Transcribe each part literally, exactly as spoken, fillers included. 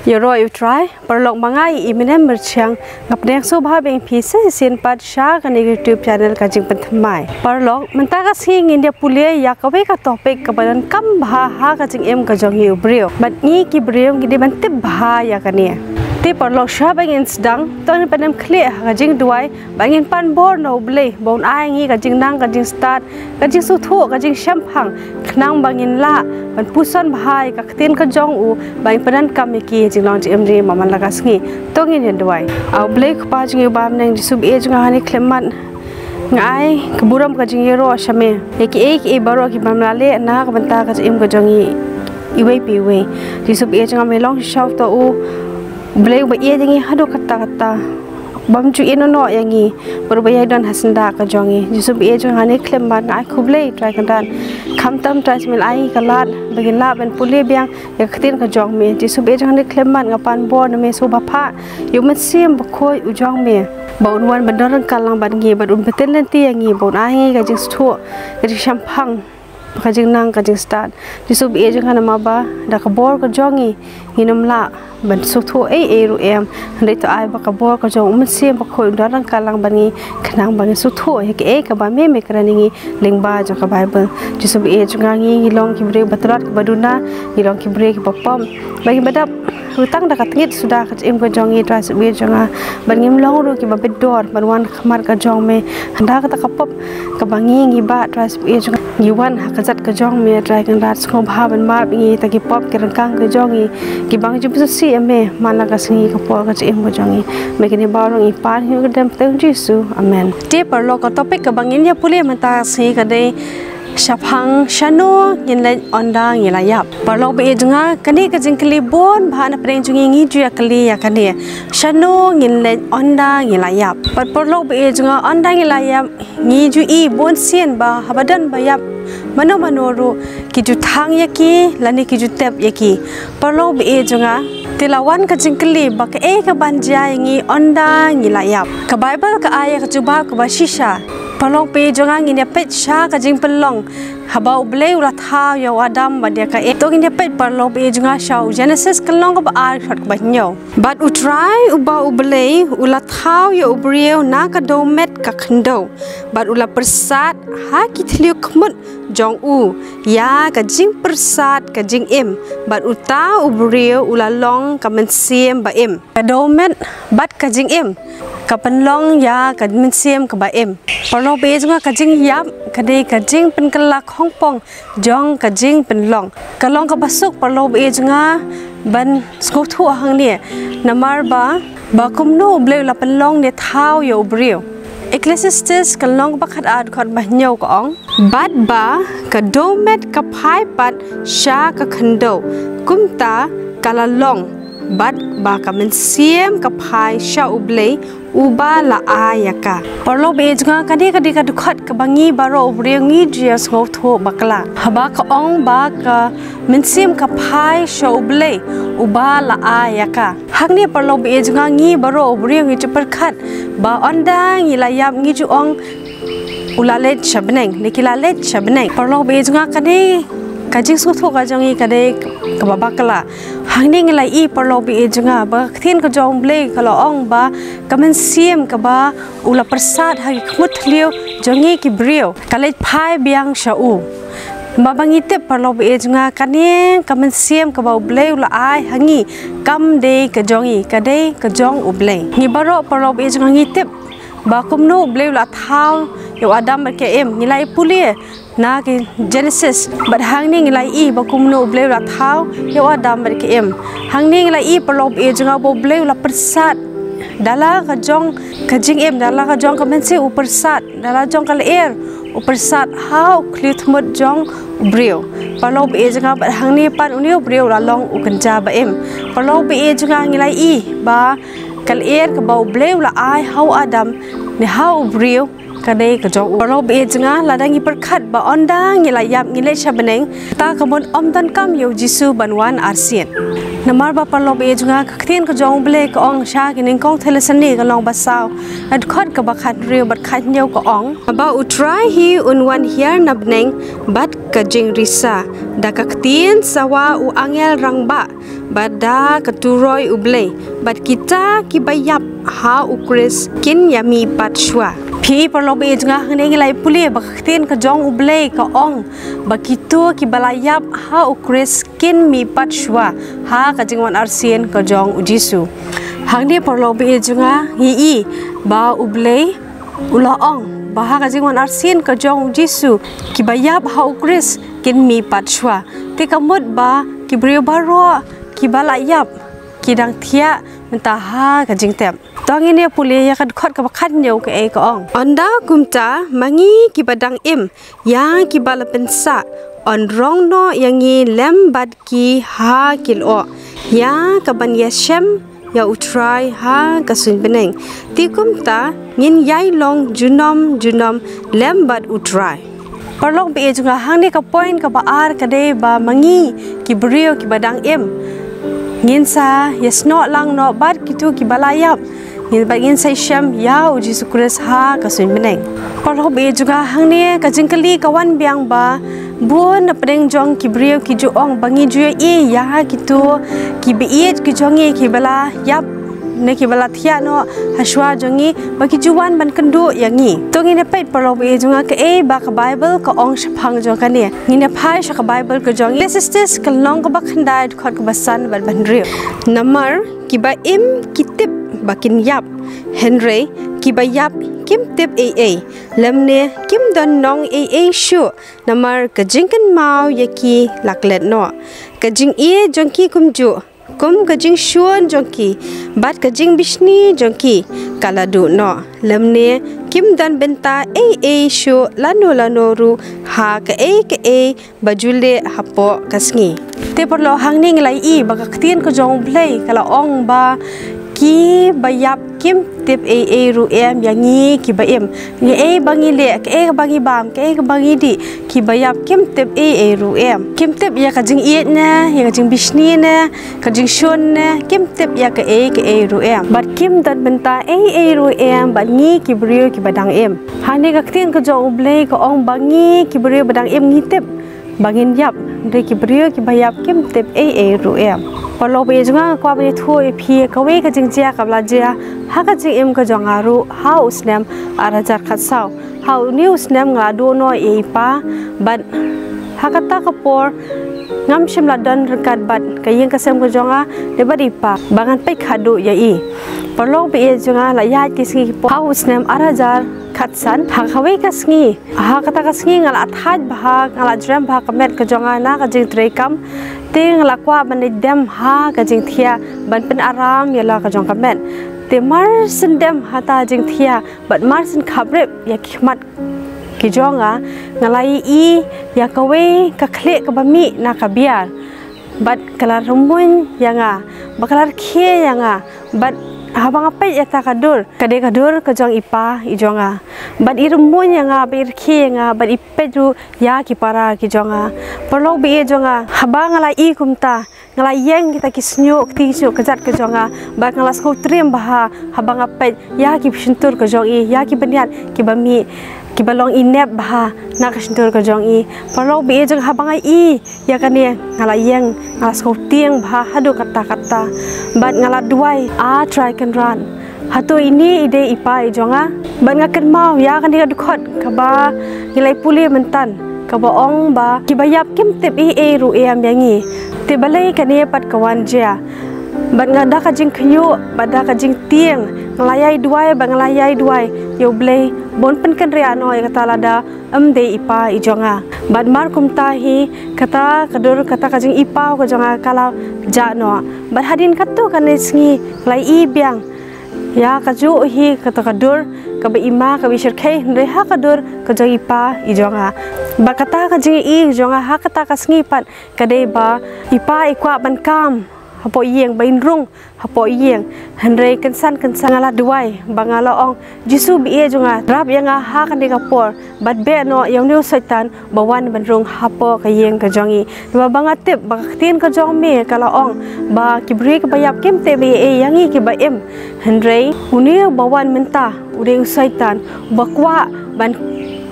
Ïaroh ïa U Trai, paralok, ma nga i Minem Myrchiang, nga pdiang sngewbha biang ïa phi sa shisien pat sha kane ka YouTube channel Ka Jingpynthymmai. Paralok, mynta ka sngi ngin ïa pule ïa kawei ka topic kaba donkam bha ha ka jingim ka jong ngi u briew. Bad ngi ki briew ngi dei ban tip bha ïa kane. Te paralok, shuwa ba ngin sdang, to ngin pyndem khlieh ha ka jingduwai, ba ngin pan bor na U Blei ba un ai ngi ka jingnang, ka jingstad, ka jingsngewthuh, ka jingshemphang, khnang ba ngin lah ban puson bha ïa ka ktien ka jong u, ba ngin pyndonkam ïa ki ha jinglong jingim jong ngi man la ka sngi. To ngin ïa duwai. A U Blei Kpa jong ngi uba ha bneng, Jisu ba ïeit jong nga, ha kane ka khyllipmat nga ai ka burom ka jingïaroh sha me ïa kiei kiei baroh kiba me la leh na ka bynta ka jingim ka jong ngi iwei pa iwei. Jisu ba ïeit jong nga, me long shisha uta U Blei uba ïeit ïa ngi haduh katta katta, bym ju ïehnoh noh ïa ngi, bad uba ïai don ha syndah ka jong ngi. Jisu ba ïeit jong nga, ha kane ka khyllipmat nga ai khublei Trai Kynrad, khamtam Trai, me la ai ngi ka lad ba ngin lah ban pule biang ïa ka ktien ka jong me. Jisu ba ïeit jong nga, ha kane ka khyllipmat nga pan bor na me sngewbha phah ïa U Mynsiem Bakhuid u jong me, ba un wan ban don ryngkat lang bad ngi, bad un pyntip lynti ïa ngi, ba un ai ngi ka jingsngewthuh, ka jingshemphang, ka jingnang, ka jingstad. Jisu ba ïeit jong nga, namar ba da ka bor ka jong ngi ngin ym lah ban sngewthuh ei ei ruh em. Hynrei to ai ba ka bor ka jong U Mynsiem Bakhuid un don ryngkat lang bad ngi, khnang ba ngin sngewthuh ïa kaei kaba me me kren ïa ngi lyngba jong ka Baibl. Jisu ba ïeit jong nga, ngi ngi long ki briew ba tlot, kiba duna, ngi long ki briew kiba pop, ba ngi ba dap ruh tang da ka tngit suda ka jingim ka jong ngi, Trai Jisu ba ïeit jong nga, bad ngim long ruh kiba bit dor ban wan ha khmat ka jong me. Hynda kata ka pop kaba ngi ngi bah, Trai Jisu ba ïeit jong nga, ngi wan ha ka jait ka jong me, Trai Kynrad, sngewbha ban map ïa ngi, ta ki pop ki ryngkang ka jong ngi, kiba ngi ju pynsngewsih ïa me man la ka sngi, ka por ka jingim ka jong ngi. Me kine baroh ngi pan ha u kyrteng u Jisu. Amen. Te paralok, ka topic kaba ngin ïa pule mynta ka sngi ka dei shaphang shano ngin leit ynda ngi la ïap. Paralok ba ïeit jong nga, kane ka jingkylli bun bha na pdeng jong ngi, ngi ju ïa kylli ïa kane, shano ngin leit ynda ngi la ïap. Bad paralok ba ïeit jong nga, ynda ngi la ïap ngi ju i bun sien ba haba don ba ïap, mano mano ruh ki ju thang ïa ki lane ki ju tep ïa ki. Paralok ba ïeit jong nga, te la wan ka jingkylli ba kaei kaban jia ïa ngi ynda ngi la ïap. Ka Baibl ka ai ïa ka jubab kaba shisha. Paralok ba ïeit jong nga, ngin ïa peit sha ka jingpynlong haba U Blei u la thaw ïa u Adam bad ïa ka Eve. To ngin ïa peit paralok ba ïeit jong nga sha u Genesis, ka lynnong kaba ar, dkhot kaba hynñiew. Bad U Trai uba U Blei u la thaw ïa u briew na ka dewmet ka khyndew, bad u la pyrsad ha ki thliew khmut jong u ïa ka jingpyrsad ka jingim, bad uta u briew u la long ka mynsiem ba im. Ka dewmet bad ka jingim ka pynlong ïa ka mynsiem kaba im. Paralok ba ïeit jong nga, ka jingïap ka dei ka jingpynkylla khongpong jong ka jingpynlong. Ka long kaba suk, paralok ba ïeit jong nga, ban sngewthuh hangne, namar ba, ba kumno U Blei u la pynlong ne thaw ïa u briew. Ecclesiastes, ka lynnong kaba khatar, dkhot ba hynñiew ka ong: Bad ba ka dewmet ka phai pat sha ka khyndew, kumta ka la long, bad ba ka mynsiem ka phai sha U Blei uba la ai ïa ka. Paralok ba ïeit jong nga, kane ka dei ka dkhot kaba ngi baroh u briew ngi ju ïa sngewthuh bakla. Haba ka ong ba ka mynsiem ka phai sha U Blei uba la ai ïa ka. Hangne paralok ba ïeit jong nga, ngi baroh u briew ngi ju pyrkhat ba ynda ngi la ïap ngi ju ong u la leit sha bneng, ne ki la leit sha bneng. Paralok ba ïeit jong nga, kane ka jingsngewthuh ka jong ngi ka dei kaba bakla. Hangne ngi la i paralok ba ïeit jong nga ba ka ktien ka jong U Blei ka la ong ba ka mynsiem kaba u la pyrsad ha ki khmut thliew jong ngi ki briew ka leit phai biang sha u. Ba, ba ngi tip paralok ba ïeit jong nga, kane ka mynsiem kaba U Blei u la ai ha ngi kam dei ka jong ngi, ka dei ka jong U Blei. Ngi baroh paralok ba ïeit jong nga ngi tip ba kumno U Blei u la thaw ïa u Adam bad ka Eve. Ngi la ïa pule na ki Genesis, bad hangne ngi la i ba kumno U Blei u la thaw ïa u Adam bad ka Eve. Hangne ngi la i paralok ba ïeit jong nga ba U Blei u la pyrsad da la ka jong ka jingim, da la ka jong ka mynsiem u pyrsad, da la jong ka lyer u pyrsad ha u khlieh thmut jong u briew. Paralok ba ïeit jong nga, bad hangne pat une u briew u la long u kynja ba im. Paralok ba ïeit jong nga, ngi la i ba ka lyer kaba U Blei u la ai ha u Adam ne ha u briew ka dei ka jong u. Paralok ba ïeit jong nga, lada ngi pyrkhat ba ynda ngi la ïap ngi leit sha bneng, ta ka mut ym donkam ïa u Jisu ban wan arsien. Namar ba paralok ba ïeit jong nga, ka ktien ka jong U Blei ka ong sha ki Nyngkong Thessaloni ka lynnong ba saw, dkhot kaba khathynriew bad khathynñiew ka ong: Ba U Trai hi un wan hiar na bneng bad ka jingrisa, da ka ktien sawa u angel rangbah, bad da ka turoi U Blei, bad kita kiba ïap ha U Khrist kin ïamih pat shuwa. Phi paralok ba ïeit jong nga, hangne ngi la ïa pule ba ka ktien ka jong U Blei ka ong ba kito kiba la ïap ha U Khrist kin mih pat shuwa ha ka jingwan arsien ka jong U Jisu. Hangne paralok ba ïeit jong nga, ngi i ba U Blei u la ong ba ha ka jingwan arsien ka jong U Jisu, kiba ïap ha U Khrist kin mih pat shuwa. Te ka mut ba ki briew baroh kiba la ïap ki dang thiah mynta ha ka jingtep. To ngin ïa pule ïa ka dkhot kaba khathynñiew kaei ka ong. Ynda kumta ma ngi kiba dang im, ïa kiba la pynsah, yn rong noh ïa ngi lem bad ki ha ki lyoh, ïa kaban ïashem ïa U Trai ha ka suiñ bneng. Te kumta ngin ïai long junom junom lem bad U Trai. Paralok ba ïeit jong nga, hangne ka point kaba ar ka dei ba ma ngi ki briew kiba dang im, ngin sa ïasnoh lang noh bad kito kiba la ïap, ngin, bad ngin sa ïashem ïa U Jisu Khrist ha ka suiñ bneng. Paralok ba ïeit jong nga, hangne ka jingkylli ka wan biang ba bun na pdeng jong ki briew ki ju ong ba ngi ju ïohi ïa kito kiba ïeit ki jong ngi kiba la ïap ne kiba la thiah noh ha shuwa jong ngi ba ki ju wan ban kynduh ïa ngi. To ngin ïa peit paralok ba ïeit jong nga kaei ba ka Baibl ka ong shaphang jong kane. Ngin ïa phai sha ka Baibl ka jong ngi, Eklesiastis ka lynnong kaba khyndai, dkhot kaba san bad ba hynriew. Namar kiba im ki tip ba kin ïap, hynrei kiba ïap kim tip ei ei, lymne kim don nong ei ei shuh, namar ka jingkynmaw ïa ki la klet noh. Ka jingïeit jong ki kumjuh kum ka jingshun jong ki, bad ka jingbishni jong ki ka la duh noh, lymne kim don bynta ei ei shuh lano lano ruh ha kaei kaei ba ju leh hapoh ka sngi. Te paralok, hangne ngi la ïohi ba ka ktien ka jong U Blei ka la ong ba kiba ïap kim tip ei ei ruh em ïa ngi kiba im. Ngi, ei ba ngi leh, kaei kaba ngi bam, kaei kaba ngi dih, kiba ïap kim tip ei ei ruh em. Kim tip ïa ka jingïeit ne, ïa ka jingbishni ne, ka jingshun ne, kim tip ïa kaei kaei ruh em. Bad kim don bynta ei ei ruh em bad ngi ki briew kiba dang im. Hangne ka ktien ka jong U Blei ka ong ba ngi ki briew ba dang im ngi tip ba ngin ïap, hynrei ki briew kiba ïap kim tip ei ei ruh em. Paralok ba ïeit jong nga, nga kwah ban ïathuh ïa phi kawei ka jingjia kaba la jia ha ka jingim ka jong nga ruh ha u snem ar hajar khatsaw. Ha une u snem nga la duh noh ïa i pa, bad ha kata ka por ngam shym la don ryngkat bad ka ïing ka sem ka jong nga ne bad i pa ba ngan peit khadduh ïa i. Paralok ba ïeit jong nga, la ïaid ki sngi ki por ha u snem ar hajar khatsan, ha kawei ka sngi, ha kata ka sngi nga la thait bha, nga la jrem bha ka met ka jong nga na ka jingtrei kam. Te nga la kwah ban leit dem ha ka jingthiah ban pynaram ïa la ka jong ka met. Te mar shen dem ha ta jingthiah bad mar shen khaprip ïa ki khmat ki jong nga, nga la ïohi ïa kawei ka khlieh kaba mih na ka biar, bad ka la rymmuiñ ïa nga, bad ka la rkhie ïa nga, bad haba nga peit ïa ta ka dur, ka dei ka dur ka jong i pa i jong nga, bad i rymmuiñ ïa nga, bad i rkhie ïa nga, bad i peit ruh ïa ki para ki jong nga. Paralok ba ïeit jong nga, haba nga la ïohi kumta, nga la ïeng kita ki shñiuh, kti shñiuh kjat ka jong nga, bad nga la sngewtriem bha haba nga peit ïa ki shyntur ka jong i, ïa ki bniat kiba mih, kiba long i nep bha na ka shyntur ka jong i. Paralok ba ïeit jong nga, haba nga ïohi ïa kane, nga la ïeng, nga la sngewtieng bha haduh katta katta, bad nga la duwai, A Trai Kynrad, hato ine i dei i pa i jong nga? Bad nga kynmaw ïa kane ka dkhot kaba ngi la ïa pule mynta, kaba ong ba kiba ïap kim tip ei ei ruh em ïa ngi. Te balei kane pat ka wan jia? Bad nga da ka jingkhñiuh bad da ka jingtieng nga la ïai duwai, bad nga la ïai duwai ïa U Blei ban pynkynriah noh ïa kata lada ym dei i pa i jong nga. Bad mar kumta hi, kata ka dur, kata ka jingipaw ka jong nga ka la jah noh. Bad hadien katto katne sngi la ïohi biang ïa kajuh hi kata ka dur kaba i ma kaba i shyrkhei, hynrei ha ka dur ka jong i pa i jong nga. Bad kata ka jingïohi jong nga ha kata ka sngi pat ka dei ba i pa i kwah ban kam hapoh ïing, ba in rung hapoh ïing. Hynrei kynsan kynsan nga la duwai bad nga la ong, Jisu ba ïeit jong nga, rap ïa nga ha kane ka por, bad beh noh ïa une u Soitan ba wan ban rung hapoh ka ïing ka jong i. Namar ba nga tip ba ka ktien ka jong me ka la ong ba ki briew kiba ïap kim tip ei ei ïa ngi kiba im. Hynrei une uba wan mynta u dei u Soitan, uba kwah ban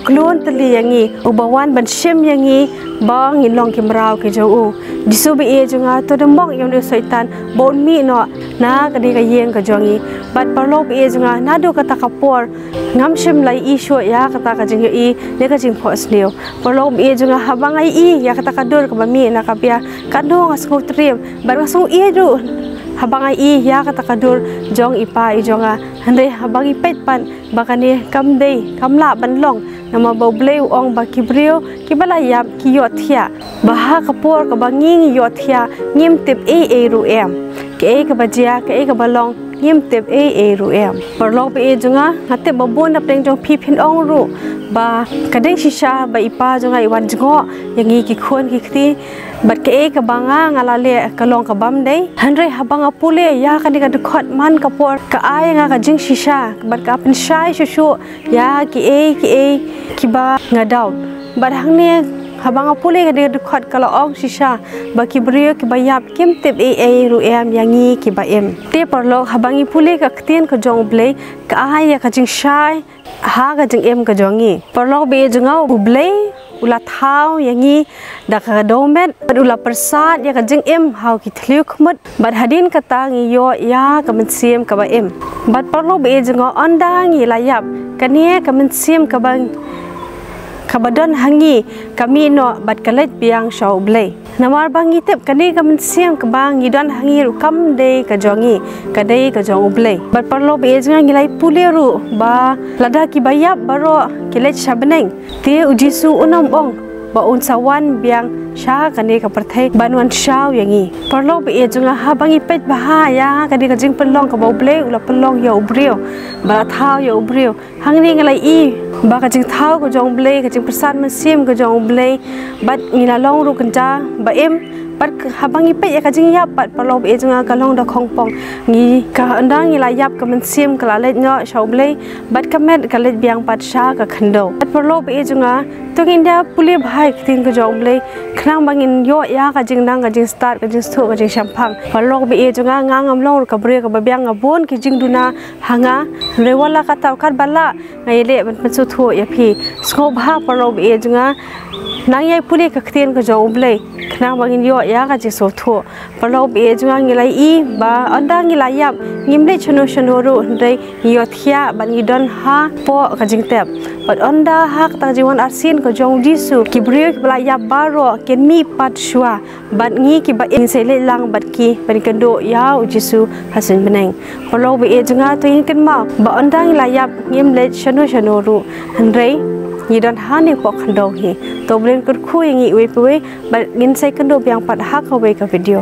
khlun tylli ïa ngi, uba wan ban shim ïa ngi ba ngin long ki mraw ki jong u. Jisu ba ïeit jong nga, to da mong ïa une u Soitan ba un mih noh na kane ka ïing ka jong ngi. Bad paralok ba ïeit jong nga, naduh kata ka por ngam shym la ïohi shuh ïa kata ka jingïohi ne ka jingphohsniew. Paralok ba ïeit jong nga, haba nga ïohi ïa kata ka dur kaba mih na ka bia, katno nga sngew triem bad nga sngew ïeit ruh haba nga ïohi ïa kata ka dur jong i pa i jong nga. Hynrei haba ngi peit pat ba kane kam dei, kam lah ban long, namar ba U Blei u ong ba ki briew kiba la ïap ki ïohthiah, ba ha ka por kaba ngi ngi ïohthiah ngim tip ei ei ruh em. Kaei kaba jia, kaei kaba long, ngim tip ei ei ruh em. Paralok ba ïeit jong nga, nga tip ba bun na pdeng jong phi phin ong ruh ba ka dei shisha ba i pa jong nga i wan jngoh ïa ngi ki khun ki kti, bad kaei kaba nga nga la leh ka long ka bym dei. Hynrei haba nga pule ïa kane ka dkhot man ka por, ka ai nga ka jingshisha bad ka pynshai shuh shuh ïa kiei kiei kiba nga doubt. Bad hangne haba nga pule ïa kane ka dkhot, ka la ong shisha ba ki briew kiba ïap kim tip ei ei ruh em ïa ngi kiba im. Te paralok, haba ngi pule ka ktien ka jong U Blei, ka ai ïa ka jingshai ha ka jingim ka jong ngi. Paralok ba ïeit jong nga, U Blei u la thaw ïa ngi da ka dewmet bad u la pyrsad ïa ka jingim ha ki thliew khmut, bad hadien kata ngi ïoh ïa ka mynsiem kaba im. Bad paralok ba ïeit jong nga, ynda ngi la ïap, kane ka mynsiem kaba, kaba don ha ngi ka mih noh bad ka leit biang sha U Blei. Namar ba ngi tip kane ka mynsiem kaba ngi don ha ngi ruh kam dei ka jong ngi, ka dei ka jong U Blei. Bad paralok ba ïeit jong nga, ngi la ïa pule ruh ba lada kiba ïap baroh ki leit sha bneng, te U Jisu un ym ong ba un sa wan biang sha kane ka pyrthei ban wan shaw ïa ngi. Paralok ba ïeit jong nga, haba ngi peit bha ïa kane ka jingpynlong kaba U Blei u la pynlong ïa u briew, ba la thaw ïa u briew, hangne ngi la ïohi ba ka jingthaw ka jong U Blei, ka jingpyrsad mynsiem ka jong U Blei, bad ngi la long ruh kynja ba im. Bad ka, haba ngi peit ïa ka jingïap pat, paralok ba ïeit jong nga, ka long da khongpong. Ngi, ka, ynda ngi la ïap, ka mynsiem ka la leit noh sha U Blei, bad ka met ka leit biang pat sha ka khyndew. Bad paralok ba ïeit jong nga, to ngin ïa pule bha ïa ka ktien ka jong U Blei, khnang ba ngin ïoh ïa ka jingnang, ka jingstad, ka jingsngewthuh, ka jingshemphang. Paralok ba ïeit jong nga, nga ngam long ruh ka briew kaba biang, nga bun ki jingduna ha nga. Hynrei wat la katta, katba lah nga ïaleh ban pynsngewthuh ïa phi. Sngewbha paralok ba ïeit jong nga, nang ïa pule ka ktien ka jong U Blei, khnang ba ngin ïoh ïa ka jingsngewthuh. Paralok ba ïeit jong nga, ngi la ïohi ba ynda ngi la ïap, ngim leit shano shano ruh, hynrei ngi ïohthiah bad ngi don hapoh ka jingtep. Bad ynda ha kata ka jingwan arsien ka jong U Jisu, ki briew kiba la ïap baroh kin mih pat shuwa, bad ngi kiba im ngin sa leit lang bad ki ban ïakynduh ïa U Jisu ha suiñ bneng. Paralok ba ïeit jong nga, to ngin kynmaw ba ynda ngi la ïap, ngim leit shano shano ruh, hynrei ngi don hangne hapoh khyndew hi. To U Blei un kyrkhu ïa ngi uwei pa uwei, bad ngin sa ïakynduh biang pat ha kawei ka video.